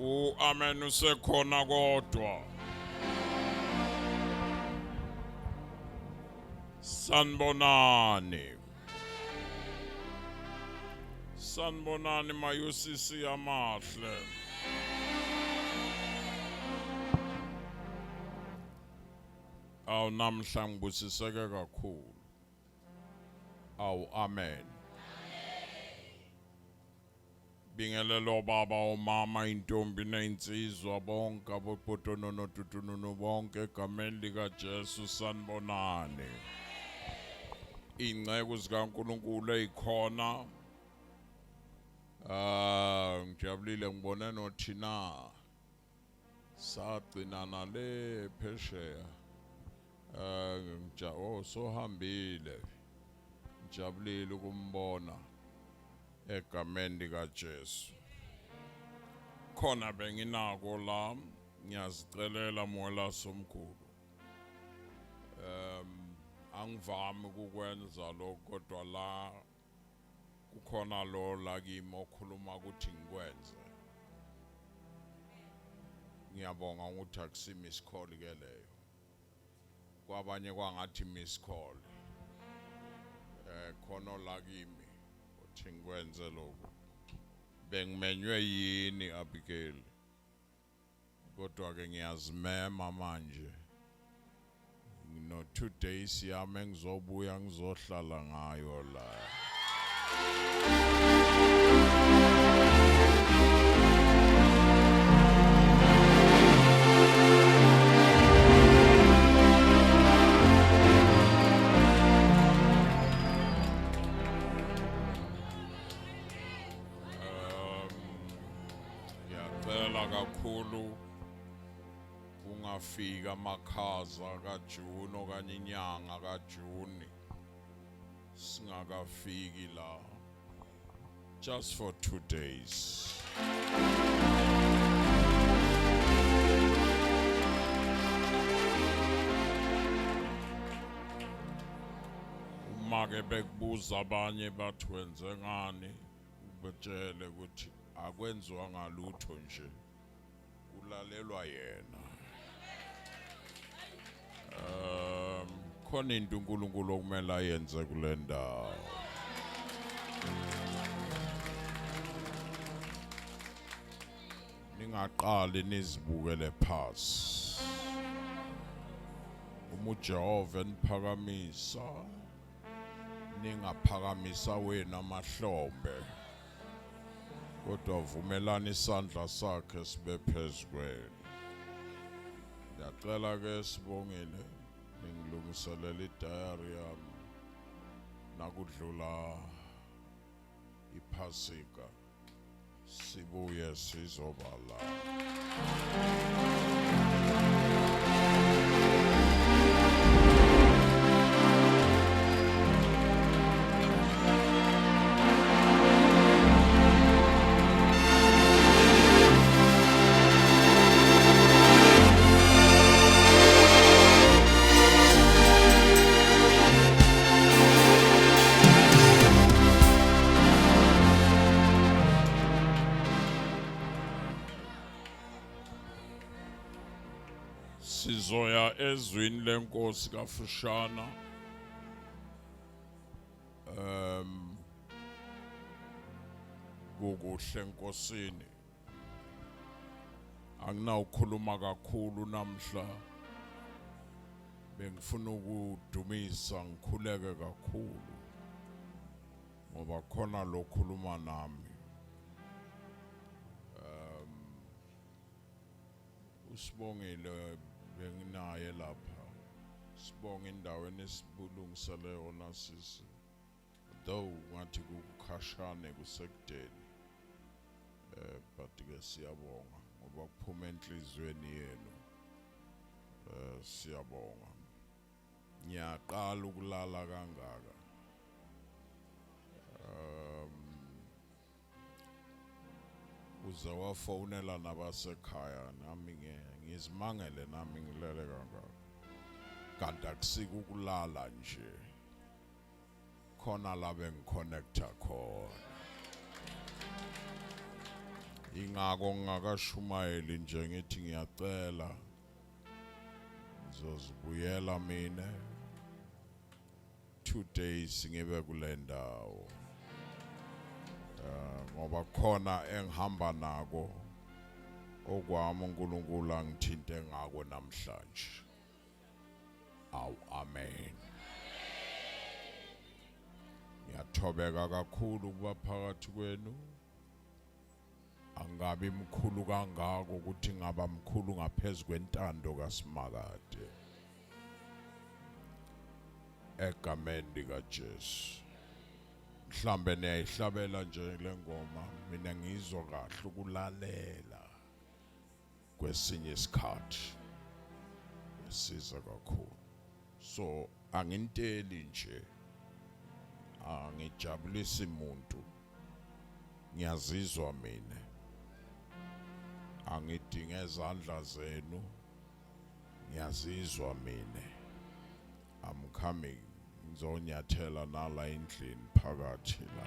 U-amen usekhona kodwa. Sanibonani. Sanibonani mayusisi amahle. Awu namhla ngibusiseke kakhulu. Awu amen. Bingelelo baba omama intombi nezinsizwa bonke abopotonono tutununu bonke egameni lika Jesu sanibonani. Ingceku zikaNkuluNkulu ezikhona. Ah ngijabulile ngibone nothina sagcinana le phesheya. Eh ngija oh sohambile. Ngijabulile ukumbona egameni likaJesu. Khona benginako la ngiyazicelela mola somkhulu. Angivami ukukwenza lokho kodwa la kukhona lo la kimi okhuluma ukuthi ngikwenze. Ngiyabonga ukuthi akusi miss call ke leyo. Kwabanye kwangathi miss call. Khona la kimi uthi ngikwenze lokho. Bengimenywe yini Abigail? Kodwa ke ngiyazimema manje. Ngino 2 days yami engizobuya ngizohlala ngayo la. Ngiyacela kakhulu kungafika amakhaza kaJune okanye inyanga kaJune singakafiki la just for 2 days. Uma ke bekubuza abanye bathi wenze ngani ubatshele ukuthi akwenziwa ngalutho nje kulalelwa yena. Khona into uNkulunkulu okumele ayenze kule ndawo. Ningaqali nizibukele phasi. Uma uJehova eniphakamisa ningaphakamisa wena amahlombe, kodwa vumelani isandla sakhe sibe phezu kwenu. Ngiyacela ke sibongile ningilungiselele idayari yami nakudlula iphasika sibuye sizoba la. Sizoya ezwini lenkosi kafushana. Kukuhle enkosini. Anginawukhuluma kakhulu namhla. Bengifuna ukudumisa ngikhuleke kakhulu ngoba khona lokhuluma nami. Usibongile benginaye lapha. Sibonga indawo esibulungisele yona sisi. Though ngathi kukhashane kusekudeni. But ke siyabonga ngoba kuphuma enhlizweni yenu. Siyabonga. Ngiyaqala ukulala kangaka. Uze wafonela nabasekhaya nami ngizimangele nami ngilele kangaka. Kanti akusiko ukulala nje. Khona la bengiconnecta khona. Ingako ngingakashumayeli nje ngithi ngiyacela ngizozibuyela mina 2 days ngibe kule ndawo. Ngoba khona engihamba nako okwami uNkulunkulu angithinte ngako namhlanje. Awu amen. Ngiyathobeka kakhulu kuba phakathi kwenu. Angabi mkhulu kangako ukuthi ngaba mkhulu ngaphezulu kwentando kaSimakade. Egameni likaJesu. Mhlambe niyayihlabela nje le ngoma, mina ngizwa kahle ukulalela kwesinye isikhathi. Siza kakhulu. So anginteli nje, angijabulisi umuntu, ngiyazizwa mina. Angidinge izandla zenu, ngiyazizwa mina. I'm coming, ngizonyathela nala endlini phakathi la.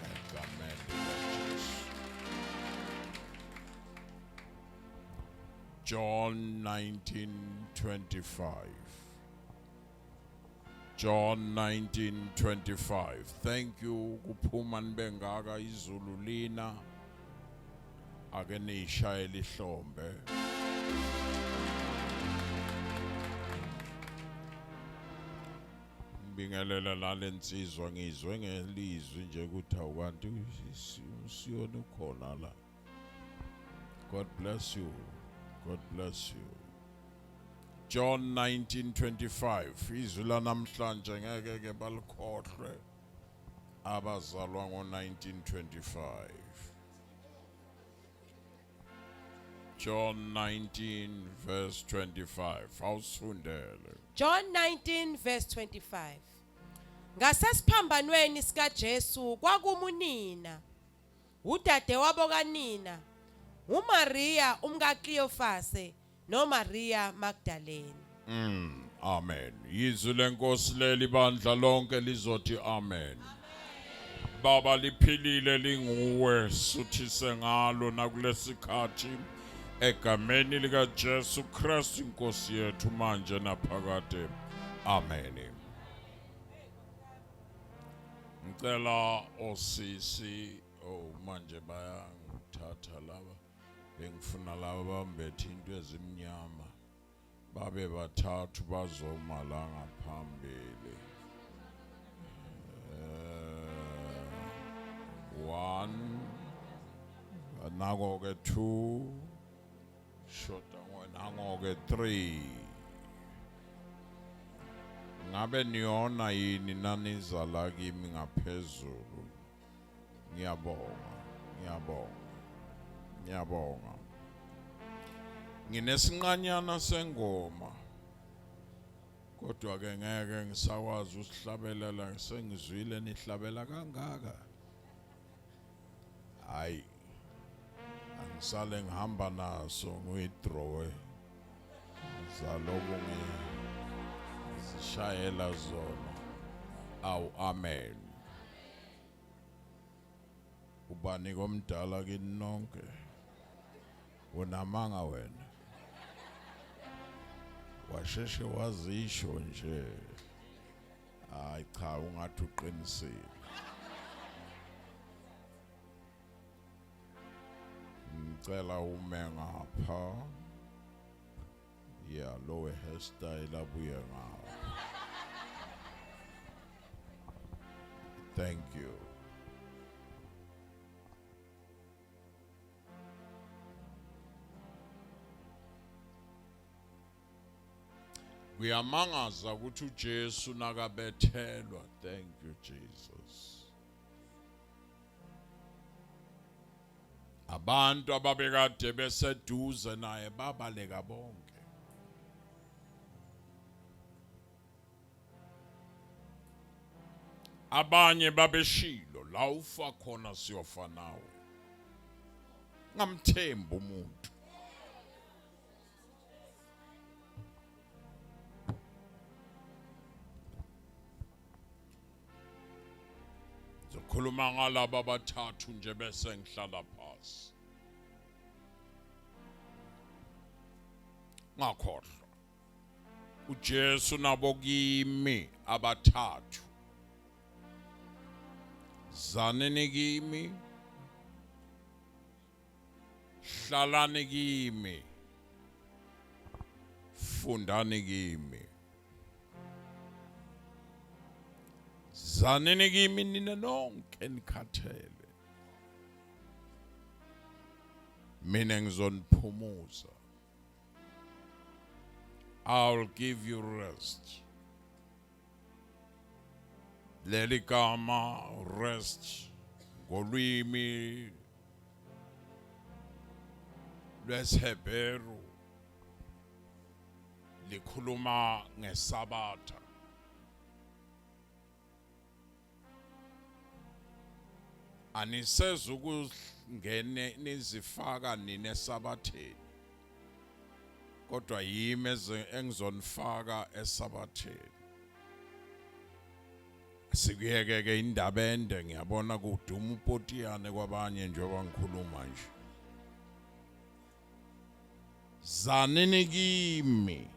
Egameni likaJesu. John 19:25. John 19:25. Thank you kuphuma nibengaka izulu lina. Ake nishayele ihlombe. Ngibingelela nalensizwa, ngizwe ngelizwi nje ukuthi awukanti uSiyoni ukhona la. God bless you. God bless you. John 19:25. Izwi lanamhlanje ngeke ke balikhohlwe abazalwa ngo-1925. John 19 verse 25. Awusifundele. John 19 verse 25. Ngasesiphambanweni sikaJesu kwakumunina, udadewabo kanina, uMaria umkaCleofase noMaria Magdalene. Amen. Izwi lenkosi leli bandla lonke lizothi amen. Baba liphilile linguwe, suthise ngalo nakulesikhathi egameni lika Jesu Kristu inkosi yethu manje naphakade. Amen. Ngicela osisi, oh manje bayangithatha laba, bengifuna laba bambethe into ezimnyama babe bathathu bazoma la ngaphambili. 1 nako ke 2 shoda nango ke 3. Ngabe niyona yini naniza la kimi ngaphezulu? Ngiyabonga, ngiyabonga, ngiyabonga. Nginesinqanyana sengoma, kodwa ke ngeke ngisakwazi ukusihlabelela, sengizwile nihlabela kangaka. Hayi, angisale ngihamba naso ngiwithdrawe, zaloku ngizishayela zona. Awu amen. Ubani komdala kini nonke? Unamanga wena. Washeshe wazisho nje. Hayi cha, ungathi uqinisile. Ngicela ume ngapha. Yeah, lower hairstyle abuye ngapha. Thank you. Kuyamangaza ukuthi uJesu nakabethelwa. Thank you Jesus. Abantu ababekade beseduze naye babaleka bonke. Abanye babeshilo la ufa khona siyofa nawe. Ngamthemba umuntu. Zokhuluma Ngizokhuluma ngalaba abathathu nje bese ngihlala phasi. Ngakhohlwa. uJesu nabo kimi abathathu. Zanini kimi. Hlalani kimi. Fundani kimi. Zanini kimi nina nonke nikhathele. Mina ngizoniphumuza. I'll give you rest. Leli gama rest ngolwimi lwesiHebheru likhuluma ngesabatha. Anisezukungene nizifaka nina esabatheni, kodwa yimi engizonifaka esabatheni. Sikuyeke ke indaba ende, ngiyabona kuduma upotiyane kwabanye njengoba ngikhuluma nje. Zanini kimi.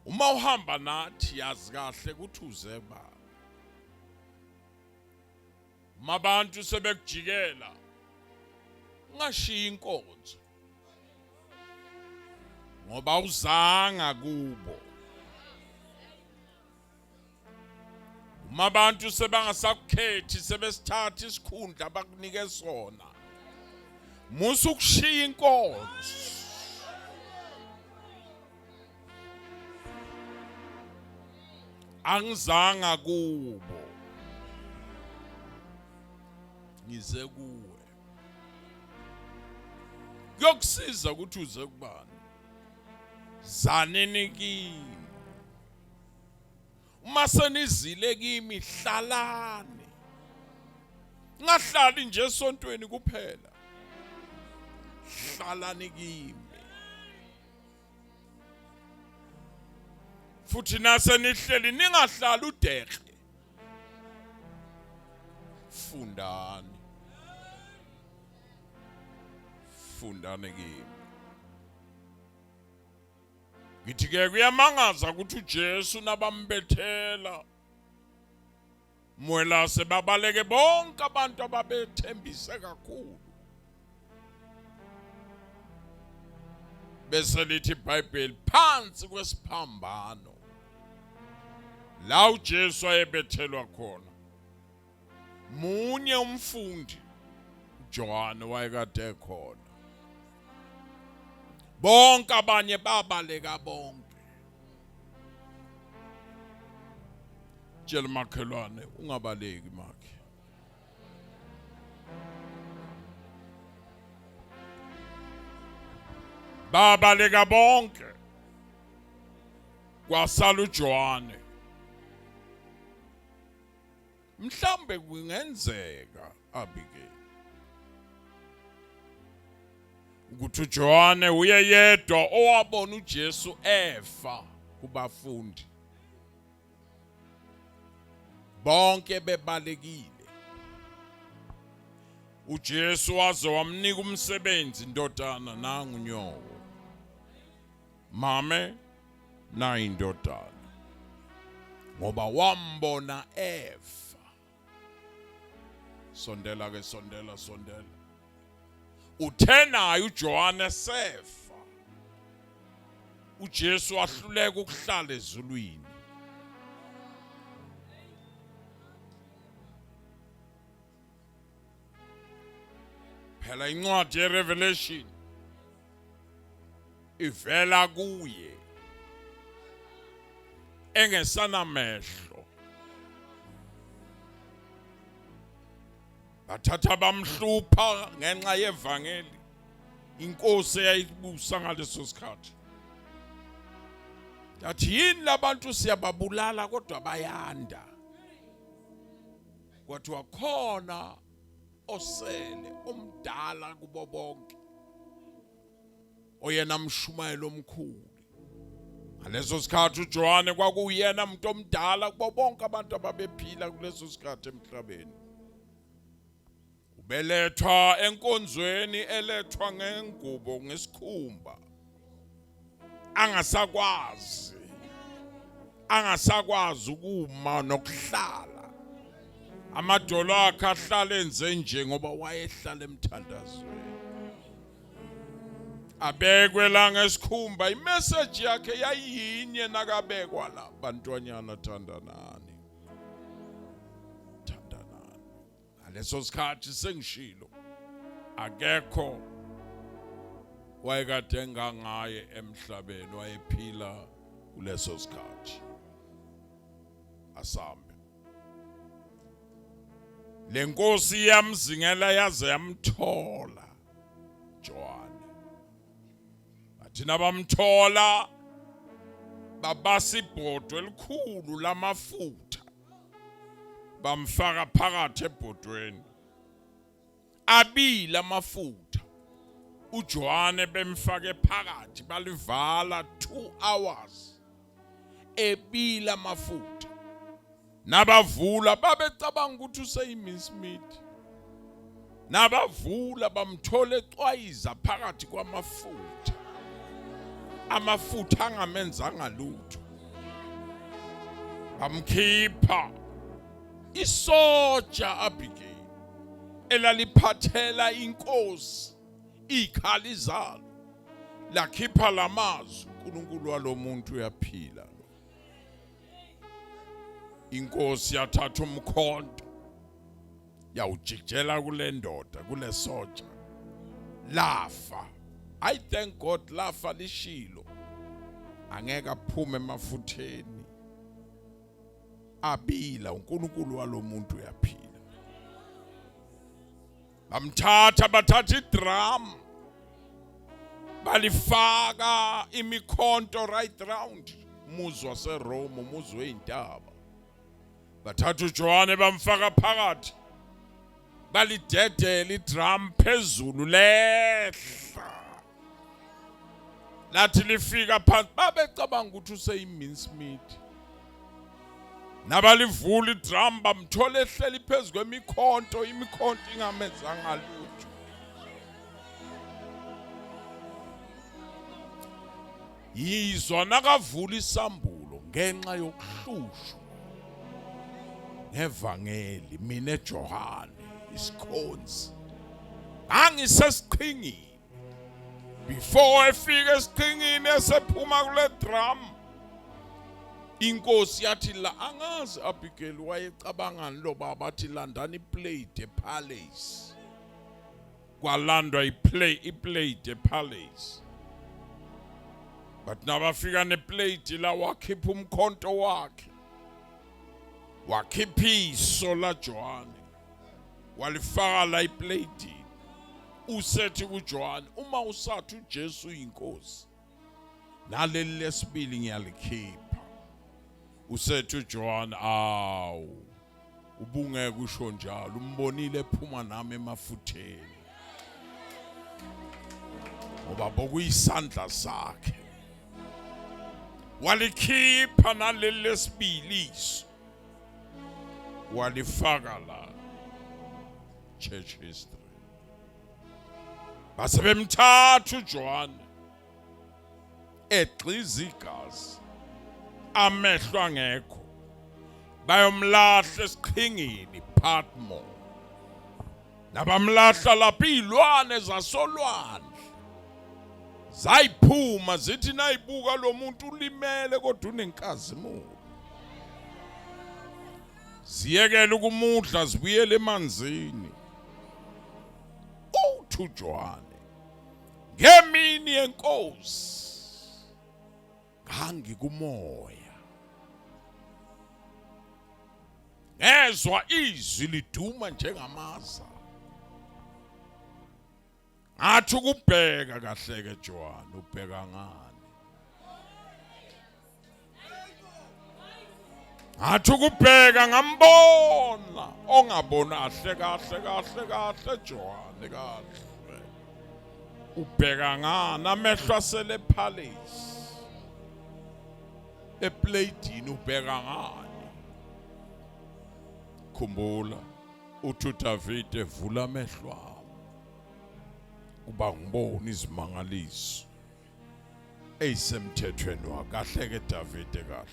Uma uhamba nathi yazi kahle ukuthi uze ba. Uma abantu sebekujikela ungashiyi inkonzo ngoba uzanga kubo. Uma abantu sebangasakukhethi sebesithatha isikhundla abakunike sona, musa ukushiya inkonzo. Angizanga kubo, ngize kuwe. Kuyokusiza ukuthi uze kubani. Zanini kimi. Uma senizile kimi hlalani. Ngahlali nje esontweni kuphela. Hlalani kimi. Futhi nase nihleli ningahlali udehle. Fundani. Fundani kimi. Ngithi ke kuyamangaza ukuthi uJesu nabambethela mwelase babaleke bonke abantu ababethembise kakhulu. Bese lithi iBhayibheli phansi kwesiphambano la uJesu ayebethelwa khona, munye umfundi uJohane wayekade ekhona, bonke abanye babaleka bonke. Tshela makhelwane ungabaleki makhe. Babaleka bonke, kwasala uJohane. Mhlambe kungenzeka abike ukuthi uJohane uye yedwa owabona uJesu efa kubafundi bonke bebalekile. uJesu waze wamnika umsebenzi, indodana nangu unyoko, mame nayi indodana, ngoba wambona efa. Sondela ke, sondela, sondela. Uthe naye uJohane sefa, uJesu wahluleka ukuhlala ezulwini. Phela incwadi yeRevelation ivela kuye engesanamehlo. Bathatha bamhlupha ngenxa yevangeli, inkosi eyayibusa ngaleso sikhathi yathi, yini labantu siyababulala kodwa bayanda. Kwathiwa khona osele omdala kubo bonke, oyena mshumayelo omkhulu. Ngaleso sikhathi uJohane kwakuyena umuntu omdala kubo bonke abantu ababephila kuleso sikhathi emhlabeni. Ubelethwa enkonzweni elethwa ngengubo ngesikhumba. Angasakwazi angasakwazi ukuma nokuhlala. Amadolo akhe ahlala enze nje ngoba wayehlala emthandazweni. Abekwe la ngesikhumba imessage yakhe yayiyinye nakabekwa la bantwanyana thandanani. Thandanani. Ngaleso sikhathi sengishilo akekho wayekade engangaye emhlabeni wayephila kuleso sikhathi. Asambe. Lenkosi yamzingela yaze yamthola Johane. Bathi nabamthola babasa ibhodwe elikhulu lamafutha bamfaka phakathi ebhodweni abili amafutha uJohane bemfake phakathi balivala 2 hours ebila amafutha nabavula babecabanga ukuthi useyimincemeat nabavula bamthola ecwayiza phakathi kwamafutha amafutha angamenzanga lutho bamkhipha isoja Abigail elaliphathela inkosi ikhali zalo lakhipha lamazwi uNkulunkulu walomuntu uyaphila lo inkosi yathatha umkhonto yawujikijela kule ndoda kule soja lafa. I thank God lafa lishilo angeke aphume emafutheni abila uNkulunkulu walomuntu uyaphila. Bamthatha bathatha idrum balifaka imikhonto right round umuzi waseRome umuzi wey'ntaba. Bathatha uJohane bamfaka phakathi balidedela idrum phezulu lehla lathi lifika phansi babecabanga ukuthi useyimincemeat nabalivula idrum bamthola ehleli phezu kwemikhonto imikhonto ingamenzanga lutho. Yizwa nakavula isambulo ngenxa yokuhlushwa ngevangeli mina Johane isikhonzi ngangisesiqhingini before efika esiqhingini esephuma kule drum inkosi yathi la angazi Abigail wayecabangani lo baba athi landani iplate epalace kwalandwa iplay iplate epalace but nabafika neplate la wakhipha umkhonto wakhe wakhipha iso la Johane walifaka la iplatini usethi kuJohane uma usathi uJesu uyinkosi naleli lesibili ngiyalikhipha usethi uJohane awu ubungeke usho njalo umbonile ephuma nami emafutheni ngoba bokuyisandla sakhe walikhipha naleli lesibili iso walifaka la church history base bemthatha uJohane egxiza igazi amehlo angekho bayomlahla esiqhingini Patmo nabamlahla lapha izilwane zasolwandle zayiphuma zithi nayibuka lo muntu ulimele kodwa unenkazimulo ziyekela ukumudla zibuyele emanzini uthi uJohane ngemini yenkosi ngangikumoya ngezwa izwi liduma njengamaza ngathi ukubheka kahle ke Johan ubheka ngani ngathi ukubheka ngambona ongabona kahle kahle kahle kahle Johan kahle ubheka ngani amehlo asele palace. Eplatini ubheka ngani? Khumbula uthi uDavide, vula amehlo ami kuba ngibone izimangaliso eyisemthethweni wakho. Kahle ke Davide, kahle.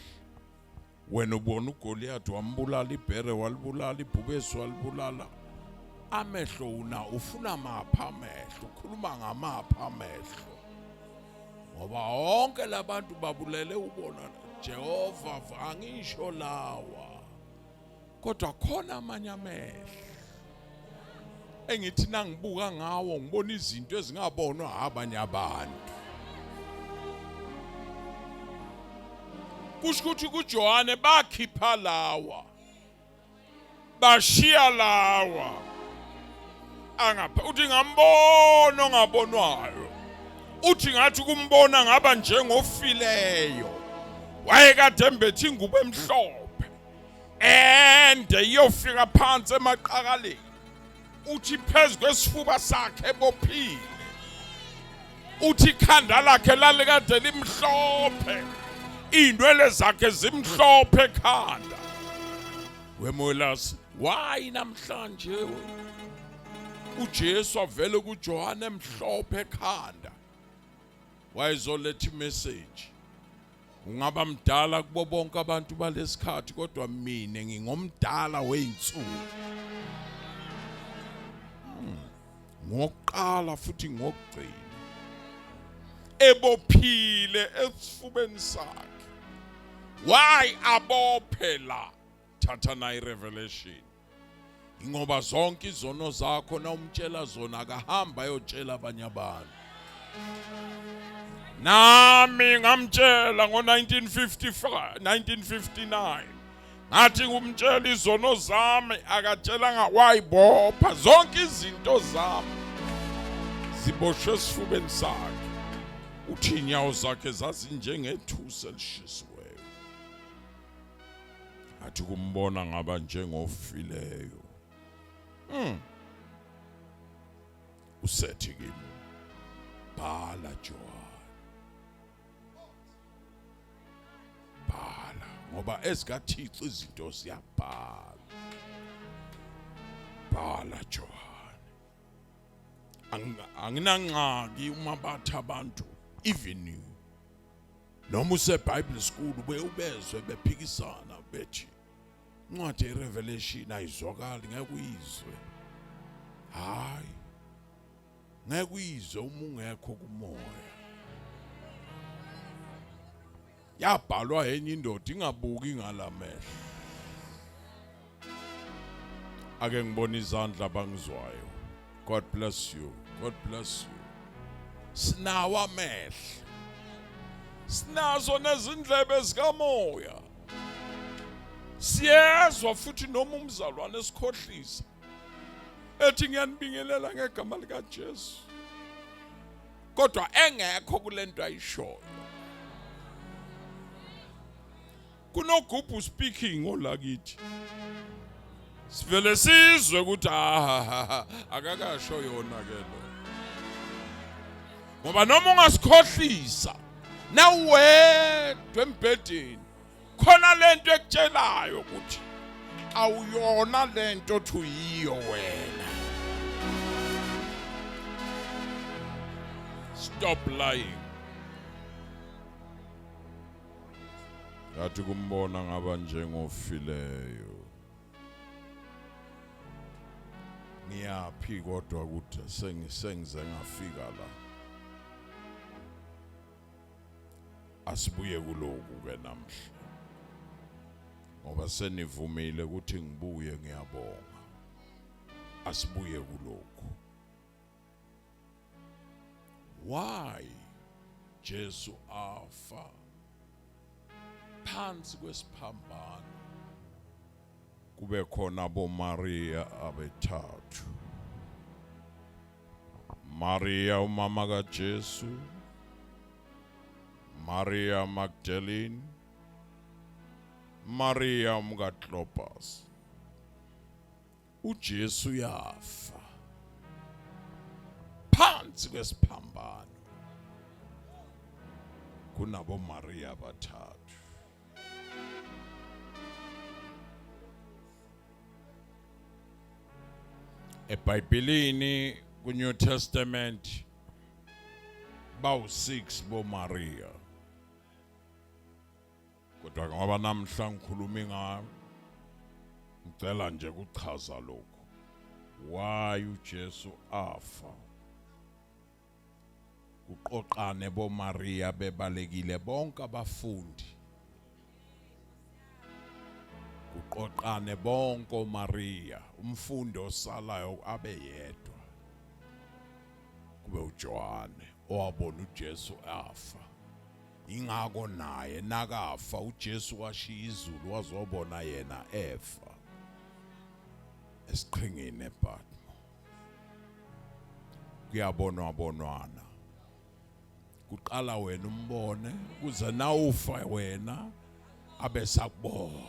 Wena ubona uGoliath wambulala, ibhere walibulala, ibhubesi walibulala. Amehlo una ufuna mapha amehlo, ukhuluma ngamapha amehlo, ngoba wonke labantu babulele ubona Jehova, angisho lawa, kodwa khona amanye amehlo engithi nangibuka ngawo ngibona izinto ezingabonwa abanye abantu. Kusho ukuthi kuJohane bakhipha lawa, bashiya lawa angapha. Uthi ngambona ongabonwayo, uthi ngathi kumbona ngaba njengofileyo. Wayekade embethe ingubo emhlophe ende iyofika phansi emaqakaleni, uthi phezu kwesifuba sakhe ebophile, uthi ikhanda lakhe lalikade limhlophe, iy'nwele zakhe zimhlophe ekhanda. Wemoyelasi, why namhlanje uJesu avele kuJohane emhlophe ekhanda? Wayezoletha imessage. Ungaba mdala kubo bonke abantu balesikhathi, kodwa mina ngingomdala wey'nsuku. Ngokuqala futhi ngokugcina. Ebophile esifubeni sakhe. Why abophe la? Thatha na irevelation. Ingoba zonke izono zakho nawumtshela zona akahamba ayotshela abanye abantu. Nami ngamtshela ngo-1955, 1959, ngathi ngumtshela izono zami, akatshelanga, wayibopha zonke izinto zami ziboshwe esifubeni sakhe. Uthi inyawo zakhe zazinjengethusi elishisiweyo. Athi kumbona ngaba njengofileyo. Usethi kimi, bhala Johane, bhala, ngoba ezikaThixo izinto ziyabhala. Bhala Johane. Anginangxaki uma bathi abantu, even you noma use Bible school, ube ubezwe bephikisana bethi incwadi yeRevelation ayizwakali, ngeke uyizwe. Hayi, ngeke uyizwe uma ungekho kumoya. Yabhalwa enye indoda ingabuki ngalamehlo. Ake ngibone izandla abangizwayo. God bless you, God bless you. Sinawo amehlo, sinazo nezindlebe zikamoya, siyezwa futhi. Noma umzalwane esikhohlisa ethi ngiyanibingelela ngegama likaJesu, kodwa engekho kulento ayishoyo. Kunogubhu speaking olakithi, sivele sizwe ukuthi ah, akakasho yona ke lo, ngoba noma ungasikhohlisa nawedwa embhedeni, khona lento ekutshelayo ukuthi awuyona lento othi uyiyo wena. Stop lying. Ngathi kumbona ngaba njengofileyo. Ngiyaphi kodwa ukuthi sengisengize ngafika la? Asibuye kuloku ke namhla, ngoba senivumile ukuthi ngibuye, ngiyabonga. Asibuye kulokhu. Why Jesu afa phansi kwesiphambano kube khona boMaria abethathu? Maria umama kaJesu, Maria Magdalene, Maria umkaKlopas. uJesu uyafa phansi kwesiphambano kunabo Maria abathathu. EBhayibhelini ku-New Testament bawu-6 boMaria. Kodwa ngoba namhla ngikhuluma ngayo ngicela nje kuchaza lokho. Why uJesu afa? Kuqoqane boMaria bebalekile bonke abafundi. Kuqoqane bonke oMaria, umfundi osalayo abe yedwa. Kube uJohane owabona uJesu afa. Ingakho naye nakafa uJesu washiya izulu wazobona yena efa esiqhingini ePatmo. Kuyabonwa bonwana. Kuqala wena umbone kuze nawufa wena abe sakubona.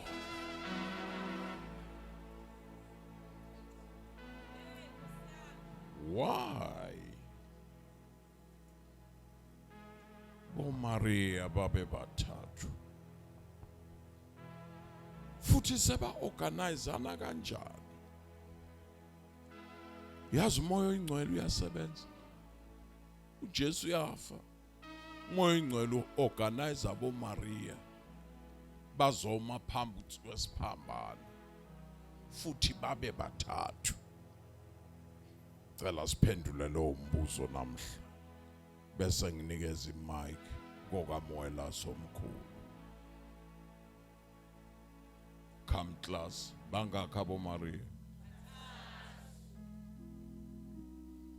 Why? BoMaria babe bathathu. Futhi seba organizana kanjani? Yazi umoya oyingcwele uyasebenza. uJesu uyafa. Umoya oyingcwele uorganize aboMaria bazoma phambi kwesiphambano futhi babe bathathu. Cela siphendule lowo mbuzo namhla bese nginikeza imic kokaMoela somkhulu. Come class, bangakhi aboMaria?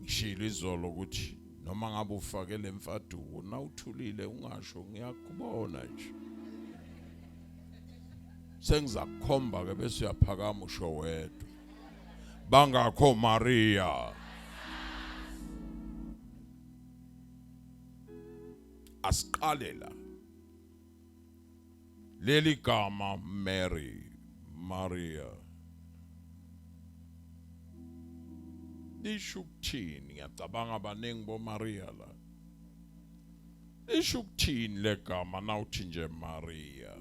Ngishilo izolo ukuthi noma ngabe ufake lemfaduko nawuthulile ungasho ngiyakubona nje. Sengizakukhomba ke bese uyaphakama usho wedwa. Bangakho Maria. Asiqale la. Leli gama Mary, Maria lisho ukuthini? Ngiyacabanga abaningi boMaria la. Lisho ukuthini legama nawuthi nje Maria?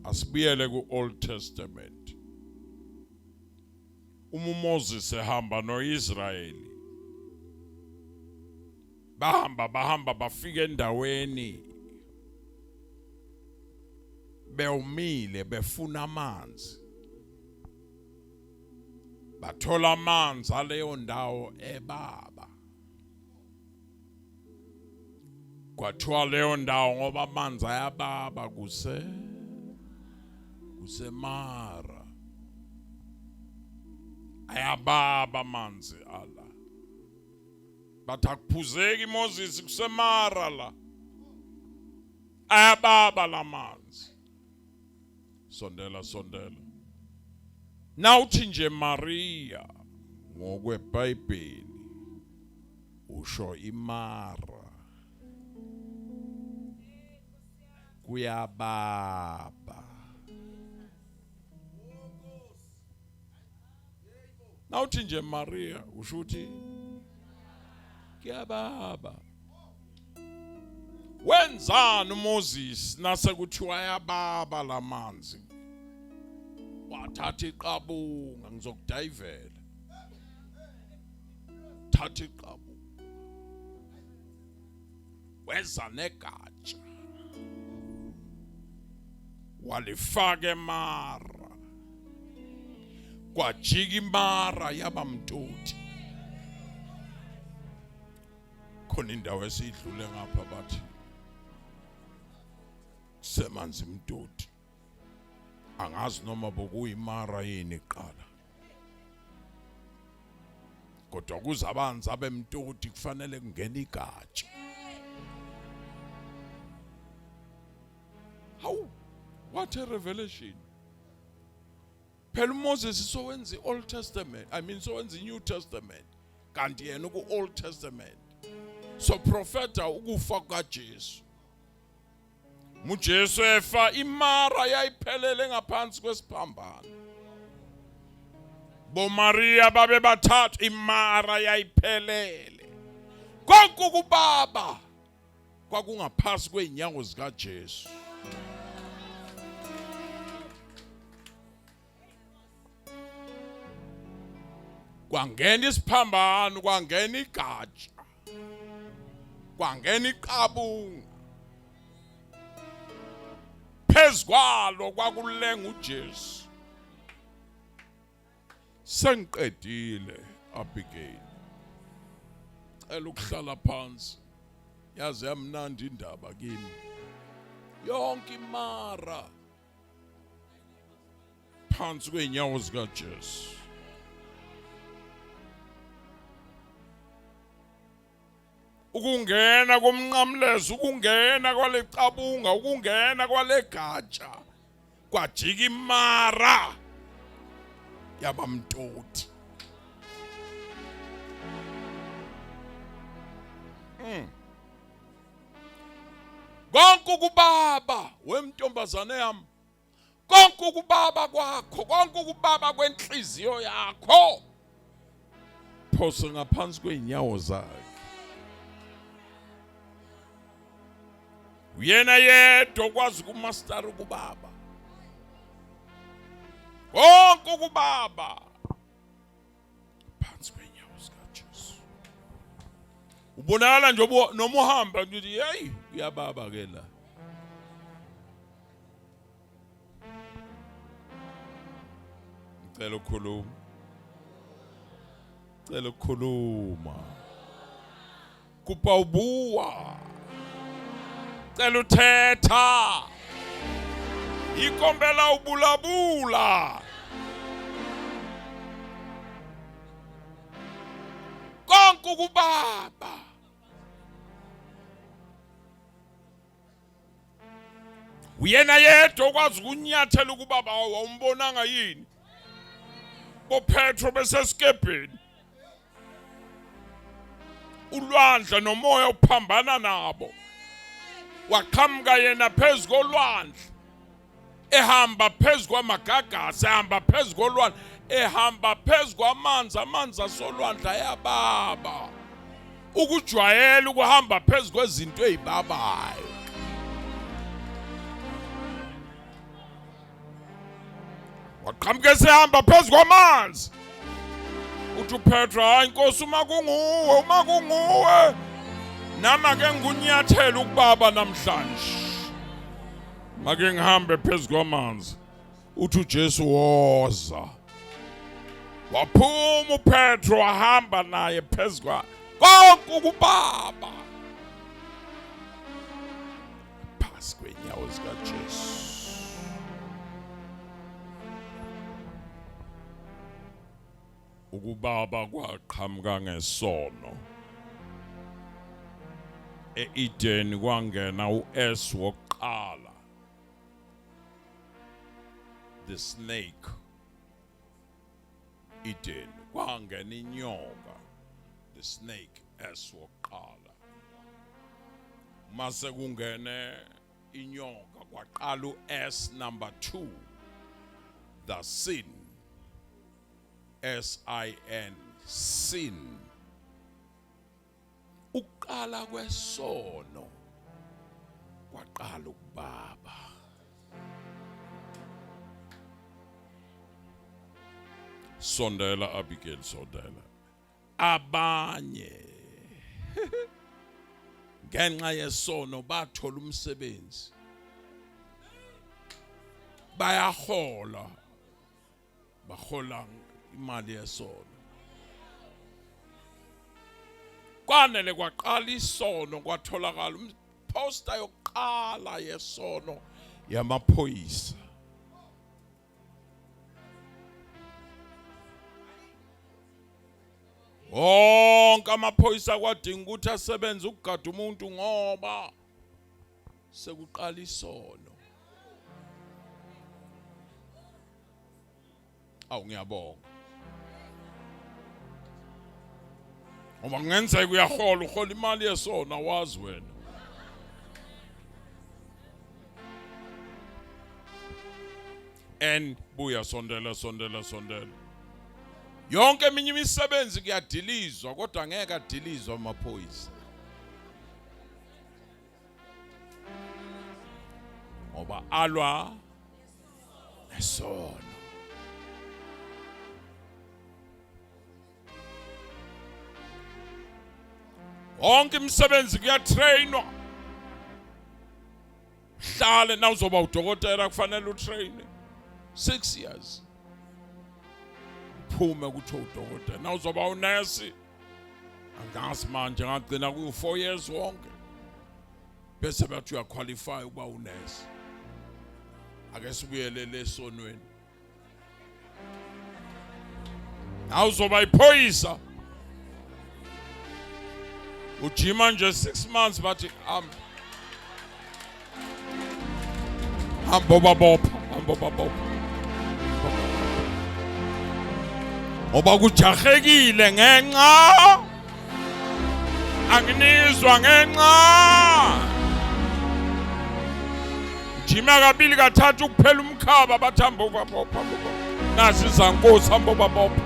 Asibuyele ku-Old Testament. Uma uMoses ehamba noIsrayeli bahamba bahamba bafika endaweni bewumile befuna amanzi bathola amanzi aleyo ndawo ebaba kwathiwa leyo ndawo ngoba amanzi ayababa kuse kusemara ayababa amanzi ala bathi akuphuzeki Moses kusemara la ayababa lamanzi sondela sondela nawuthi nje Maria ngokweBhayibheli usho imara kuyababa nawuthi nje Maria usho ukuthi kuyababa wenzani uMoses nase kuthiwa yababa lamanzi wathatha iqabunga ngizokudayivela thatha iqabunga weza negatsha walifaka emara kwajika imara yaba mtoti khona indawo esiyidlule ngapha bathi kusemanzi mtoti angazi noma bokuyimara yini kuqala kodwa kuze abanzi abemtoti kufanele kungena igatsha hawu what a revelation phela uMoses sowenza iOld Testament I mean sowenza iNew Testament kanti yena uku Old Testament so profeta ukufa kukaJesu uJesu efa imara yayiphelele ngaphansi kwesiphambano boMaria babe bathathu imara yayiphelele konke ukubaba kwakungaphasi kweinyawo zikaJesu Kwangena isiphambano, kwangena igatsha, kwangena iqabunga. Phezu kwalo kwakulenga uJesu. Sengiqedile Abigail. Cela ukuhlala phansi. Yaze yamnandi indaba kimi. Yonke imara phansi kweenyawo zikaJesu. Ukungena komnqamlezo, ukungena kwalecabunga, ukungena kwalegatsha kwajika imara yaba mtoti. Konke ukubaba wemntombazane yami, konke ukubaba kwakho, konke ukubaba kwenhliziyo yakho, phose ngaphansi kweenyawo zakhe. Uyena yedwa okwazi ukumastara ukubaba, konke ukubaba phansi kwenyawo zikaJesu. Ubonakala nje noma uhamba nje uthi hey, uyababa ke la. Ngicela ukukhuluma. Cela ukukhuluma. Kupa ubuwa. Cela uthetha. Ikombela ubulabula. Konke ukubaba. Uyena yedwa okwazi ukunyathela ukubaba, awumbonanga yini? BoPetro besesikebheni, ulwandle nomoya uphambana nabo, waqhamuka yena phezu kolwandle, ehamba phezu kwamagagasi, ehamba phezu kolwandle, ehamba phezu kwamanzi, amanzi asolwandle ayababa. Ukujwayela ukuhamba phezu kwezinto ezibabayo. Waqhamuka esehamba phezu kwamanzi. Uthi uPetro, hayi Nkosi, uma kunguwe, uma kunguwe, nami ake ngikunyathele ukubaba namhlanje, make ngihambe phezu kwamanzi. Uthi uJesu, woza. Waphuma uPetro wahamba naye phezu kwa konke ukubaba phasi kwenyawo zikaJesu. Ukubaba kwaqhamuka ngesono e-Eden, kwangena u-S wokuqala, the snake. Eden kwangena inyoka, the snake, S wokuqala. Mase kungene inyoka kwaqala u-S number 2, the sin, S I N, sin. Ukuqala kwesono kwaqala ukubaba. Sondela Abigail, sondela. Abanye ngenxa yesono bathola umsebenzi, bayahola, bahola imali yesono. Kwanele kwaqala isono, kwatholakala poster yokuqala yesono yamaphoyisa. Wonke amaphoyisa kwadinga ukuthi asebenze ukugada umuntu ngoba sekuqala isono. Awu, ngiyabonga. Ngoba kungenzeka uyahola, uhola imali yesono, awazi wena. And buya, sondela, sondela, sondela. Yonke eminye imisebenzi kuyadilizwa, kodwa ngeke adilizwe amaphoyisa. Ngoba alwa nesono. Wonke imisebenzi kuyatrainwa. Hlale na uzoba udokotela kufanele utrain 6 years. Uphume kuthiwa udokotela. Na uzoba unesi angazi manje ngagcina ku 4 years wonke. Bese bathi uyaqualify ukuba unesi. Ake sibuyele esonweni. Awuzoba iphoyisa. Ujima nje 6 months bathi hamba. Hamba babopha, hamba babopha. Ngoba kujahekile ngenxa anginizwa ngenxa jima kabili kathathu kuphela umkhaba bathi hamba ubabopha nasi izankosi hamba ubabopha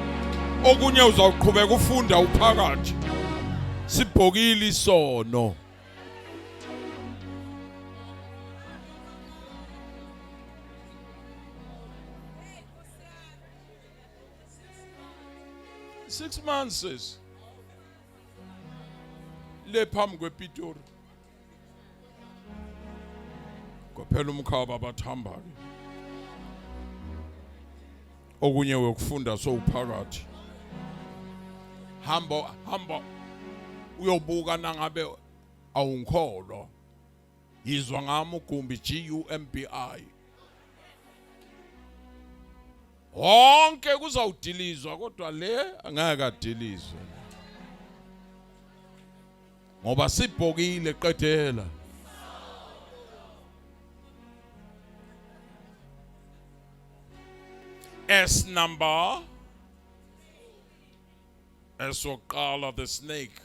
okunye uzawuqhubeka ufunda uphakathi sibhokile isono. Six months sis le phambi kwePitori kwaphela umkhaba bathamba ke okunye wekufunda sowuphakathi hamba hamba uyobuka nangabe awungikholwa yizwa ngami ugumbi G U M B I Wonke kuzawudilizwa kodwa le angeke adilizwe. Ngoba sibhokile qedela. S number esoqala the snake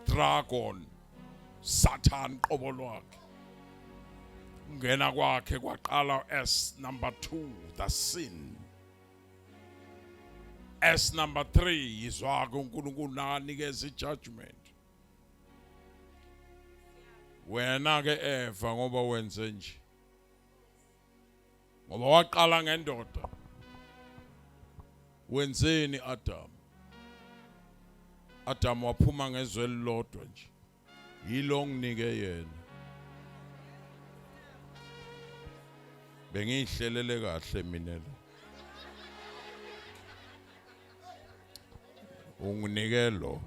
dragon Satan qobo lwakhe kungena kwakhe kwaqala S number 2 the sin S number 3 yizwa ke uNkulunkulu nakanikeza ijudgment wena ke Eva ngoba wenze nje ngoba waqala ngendoda wenzeni Adam Adam waphuma ngezwe elilodwa nje yilo nginike yena bengiyihlelele kahle mina lo unginike lo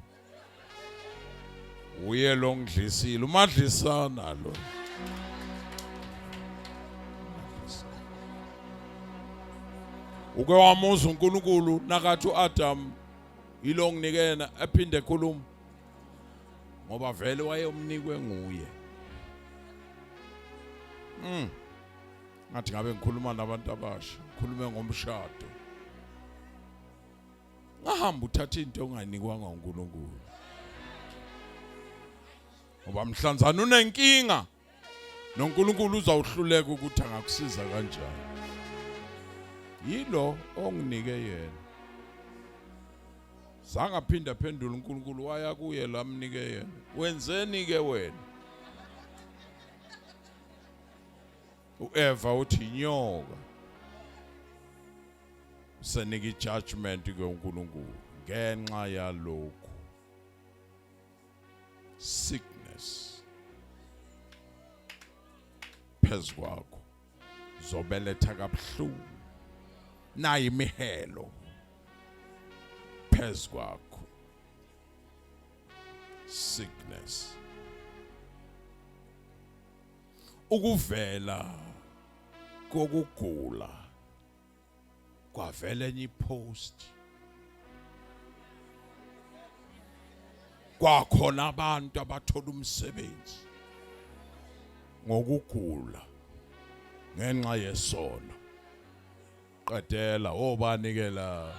uye lo ngidlisile umadlisana lo uke wamuza uNkulunkulu nakathi uAdam yilo nginikena ephinde ekhuluma ngoba vele wayemnikwe nguye. Ngathi ngabe ngikhuluma nabantu abasha ngikhulume ngomshado ngahamba uthatha into ongayinikwanga uNkulunkulu ngoba mhlanzana unenkinga noNkulunkulu uzawuhluleka ukuthi angakusiza kanjani yilo onginike yena zangaphinda phendula uNkulunkulu waya kuye lamnike yena wenzeni ke wena uEva uthi inyoka senika ijudgment ke uNkulunkulu ngenxa yalokhu sickness phezu kwakho zobeletha kabuhlungu nayi imihelo phezu kwakho sickness ukuvela kokugula kwavela enye ipost kwakhona abantu abathola umsebenzi ngokugula ngenxa yesono qedela obani ke la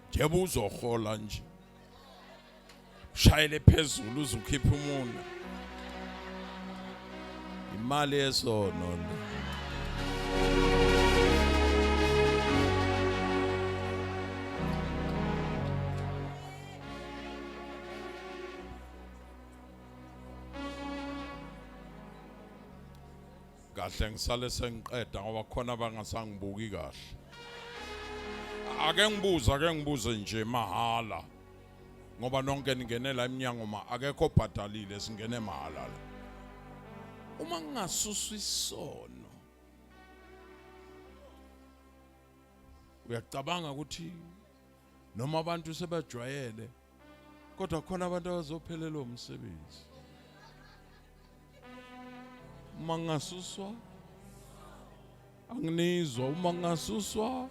Njengoba uzohola nje ushayele phezulu uzukhipha umunwe imali yesono le Kahle ngisale sengiqeda ngoba khona abangasangibuki kahle. Ake ngibuze, ake ngibuze nje mahala. Ngoba nonke ningene la eminyango ma akekho obhadalile singene mahala la. Uma ngingasuswa isono uyacabanga ukuthi noma abantu sebajwayele kodwa khona abantu abazophelelwa umsebenzi uma ngingasuswa anginizwa uma ngingasuswa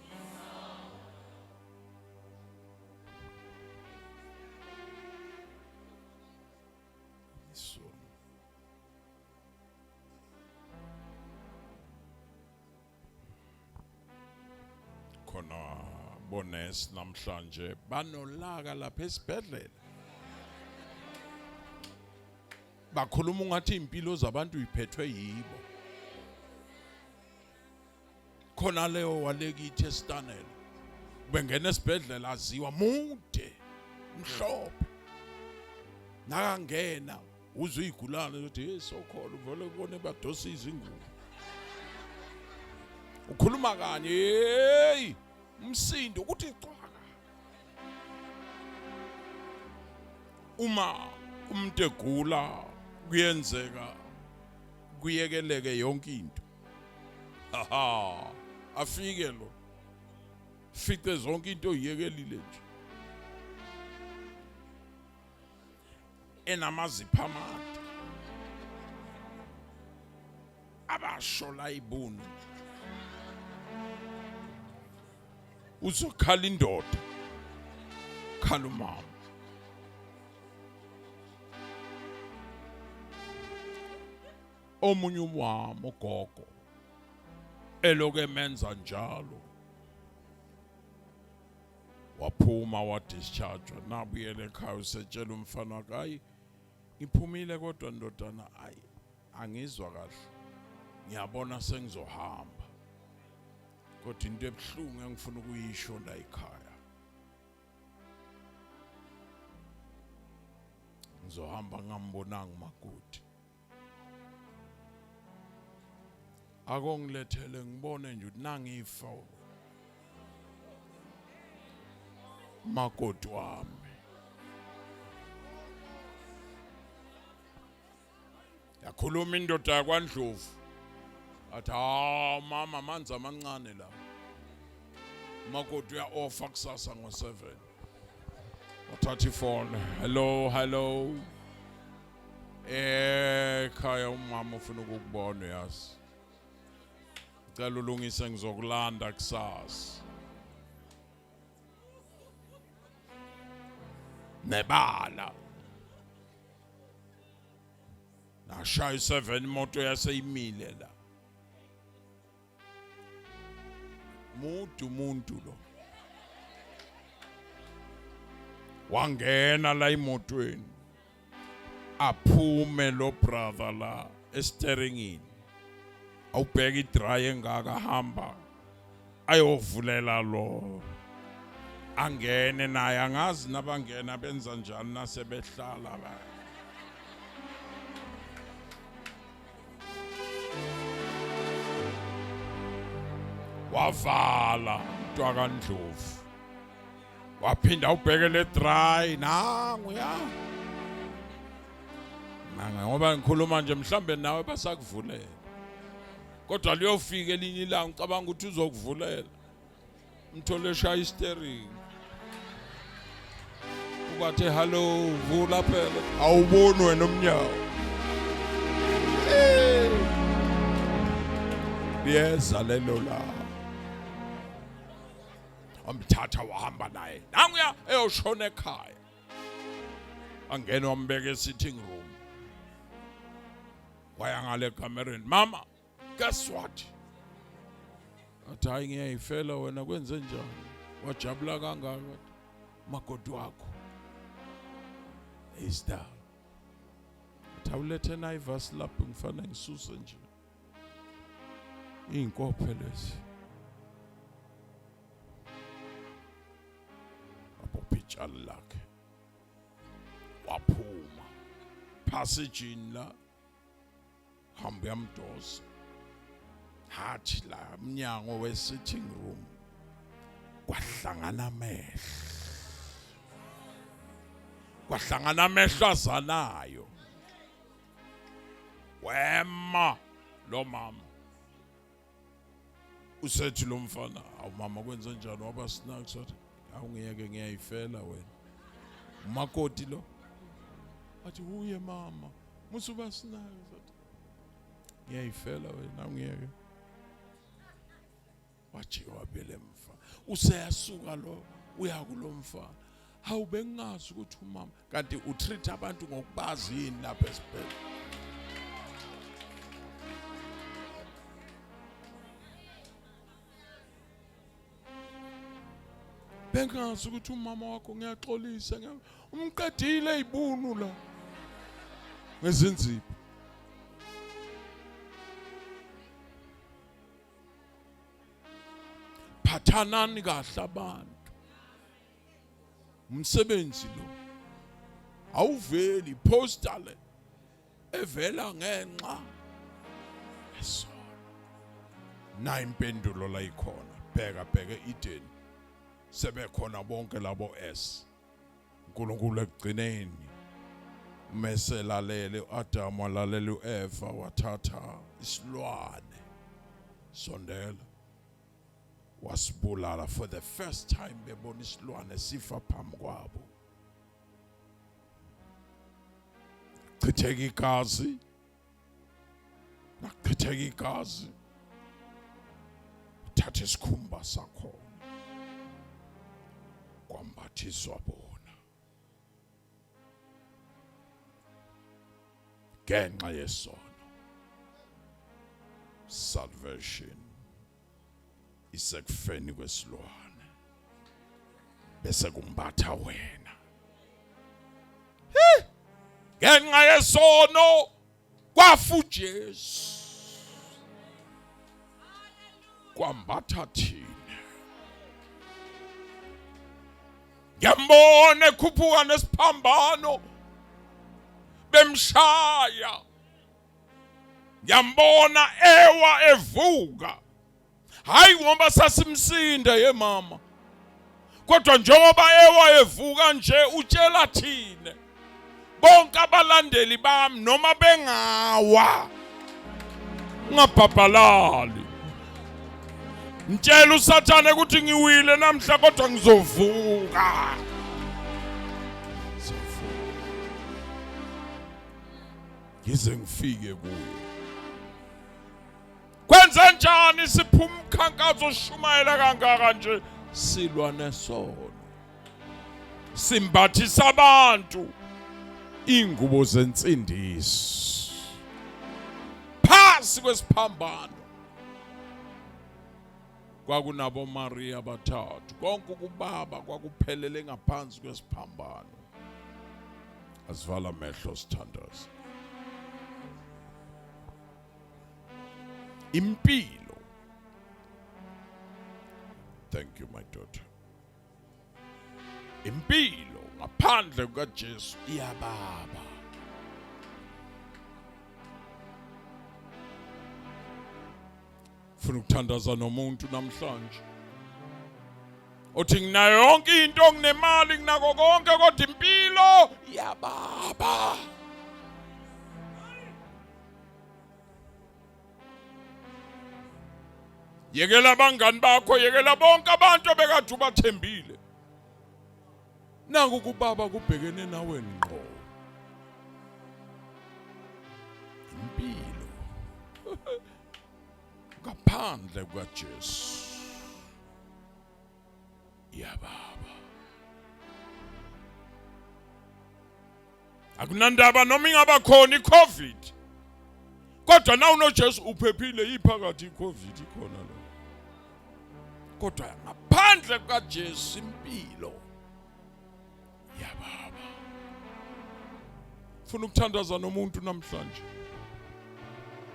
isono Khona bonesi namhlanje banolaka lapha esibhedlela. Bakhuluma ungathi impilo zabantu iphethwe yibo. Khona leyo walekithi esitanela. Bengena esibhedlela aziwa mude mhlophe. Nakangena uzwe iy'gulane ukuthi hey sokhona uvele kubone badosa izingubo ukhuluma kanye hey umsindo ukuthi cwaka uma umuntu egula kuyenzeka kuyekeleke yonke into aha afike lo fice zonke into oyiyekelile nje enamazipho amade abasho la ibunu uzokhala indoda khala umama omunye umama ugogo eloke emenza njalo Waphuma wadischargewa nabuyela ekhaya usetshela umfana wakhe hayi ngiphumile kodwa ndodana ayi angizwa kahle ngiyabona sengizohamba kodwa into ebuhlungu engifuna ukuyisho la ekhaya ngizohamba ngambonanga umakoti akongilethele ngibone nje ukuthi nangifa makoti wami yakhuluma indoda yakwaNdlovu athi hawu mama amanzi amancane la makoti uya-ofa kusasa ngo-7 wathatha ifoni hello hello Eh khaya umama ufuna ukukubona yazi. Ngicela ulungise ngizokulanda kusasa. Nebala. Nashaya i7 imoto yaseyimile la. Mudu umuntu lo. Wangena la emotweni. Aphume lo brother la esteringini. Awubheka idry engaka hamba ayovulela lo. Angene naye angazi nabangena benza njani nasebehlala ba. Wavala mntwakaNdlovu waphinda ubheke le dry nangu ya nanga ngoba ngikhuluma nje mhlambe nawe basakuvulela kodwa liyofika elinye ilanga ucabanga ukuthi uzokuvulela mthole eshaya isteering ubathe hello vula phela awuboni wena umnyango liyeza lelo la wamthatha wahamba naye nanguya eyoshona ekhaya angena wambeka e-sitting room waya ngale kamereni mama Guess what? Athi hayi ngiyayifela wena kwenze njani? Wajabula kangaka makoti wakho. Esther. Athi awulethe na ivasi lapho ngifanele ngisuse nje. Izinkophe lezi. Wabopha itshali lakhe. Waphuma. Phasi ijini la. Hamba uyamdosa. Hathi la mnyango we sitting room kwahlangana amehlo. Kwahlangana amehlo azanayo. Wema lo mama. Usethi lo mfana, awu mama kwenze njani waba snacks wathi awungiyeke ngiyayifela wena. Umakoti lo. Wathi uye mama, musuba snacks wathi ngiyayifela wena awungiyeke. Wajika wabuyela emva. Useyasuka lo uya kulo mfana. Hawu bengingazi ukuthi umama kanti utreat abantu ngokubazi yini lapha esibhedlela. Bengazi ukuthi umama wakho ngiyaxolisa umqedile izibunu la ngezinzipho. Phathanani kahle abantu. Umsebenzi lo awuveli poster le evela ngenxa yesono. Na impendulo la ikhona. Bheka bheke Eden. Sebekhona bonke labo S. uNkulunkulu ekugcineni meselalele uAdam walalela uEva wathatha isilwane sondela wasibulala for the first time bebona isilwane sifa phambi kwabo chitheka igazi Nakuchitheka igazi uthatha isikhumba sakho kwambathiswa bona ngenxa yesono. Salvation isekufeni kwesilwane bese kumbatha wena ngenxa yesono kwafa uJesu kwambatha thina. Ngiyambona ekhuphuka nesiphambano bemshaya, ngiyambona ewa evuka. Hayi ngoba sasimsinda ye mama, kodwa njengoba ewa evuka nje utshela thina bonke abalandeli bami noma bengawa ungabhabhalali. Mtshela uSathane ukuthi ngiwile namhla kodwa ngizovuka. Ngize ngifike kuye. Kwenze njani siphuma umkhankaso oshumayela kangaka nje silwa nesono. Simbathisa abantu ingubo zensindiso. Phasi kwesiphambano kwakunabo Maria abathathu. Konke ukubaba kwakuphelele ngaphansi kwesiphambano. Asivala amehlo sithandaze. Impilo. Thank you my daughter. Impilo ngaphandle kukaJesu iyababa. Funa ukuthandaza nomuntu namhlanje othi nginayo yonke into, nginemali, nginako konke, kodwa impilo iyababa. Yekela abangani bakho, yekela bonke abantu obekade ubathembile. Naku kubaba kubhekene nawe ngqo. Impilo ngaphandle kukaJesu iyababa. Akunandaba noma ingaba khona iCovid, kodwa na unoJesu uphephile. Iphakathi iCovid ikhona lo, kodwa ngaphandle kukaJesu impilo yababa. Funa ukuthandaza nomuntu namhlanje.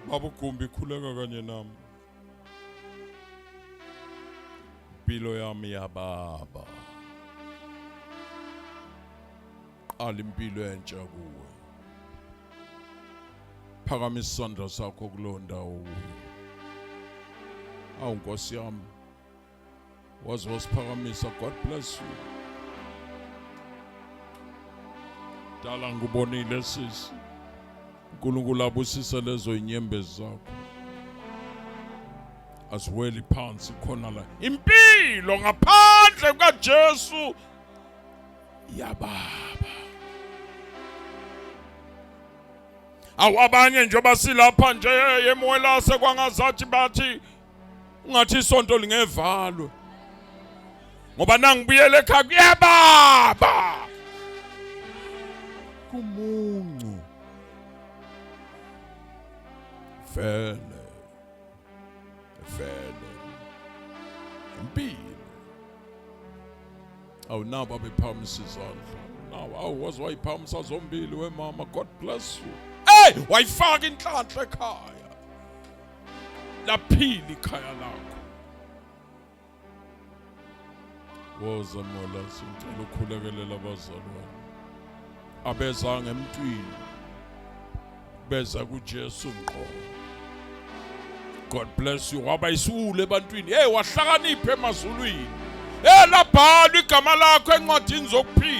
Baba uGumbi, khuleka kanye nami. Impilo yami yababa. Qala impilo entsha kuwe. Phakamisa isandla sakho kulowo ndawo kuyo. Awu Nkosi yami. Waze wasiphakamisa. God bless you. Dala ngubonile sisi. uNkulunkulu abusise lezo inyembezi zakho. Asiweli phansi khona la. Impilo ngaphandle kukaJesu yababa. Awu abanye njengoba silapha nje eMwelase kwangazathi bathi ungathi isonto lingevalwe ngoba nangibuyele ekhaya kuyababa kumuncu vele vele impilo. Awu nabo abephakamisa izandla nawo. Awu waze wayiphakamisa zombili wemama. God bless you. Hey, wayifaka inhlanhla ekhaya, laphila ikhaya lakho. Woza Mola, singicela ukhulekelela abazalwane abezanga emntwini, beza kuJesu ngqo. God bless you. Waba isiwule ebantwini. Hey, wahlakanipha emazulwini. Hey, labhalwa igama lakho encwadini zokuphila.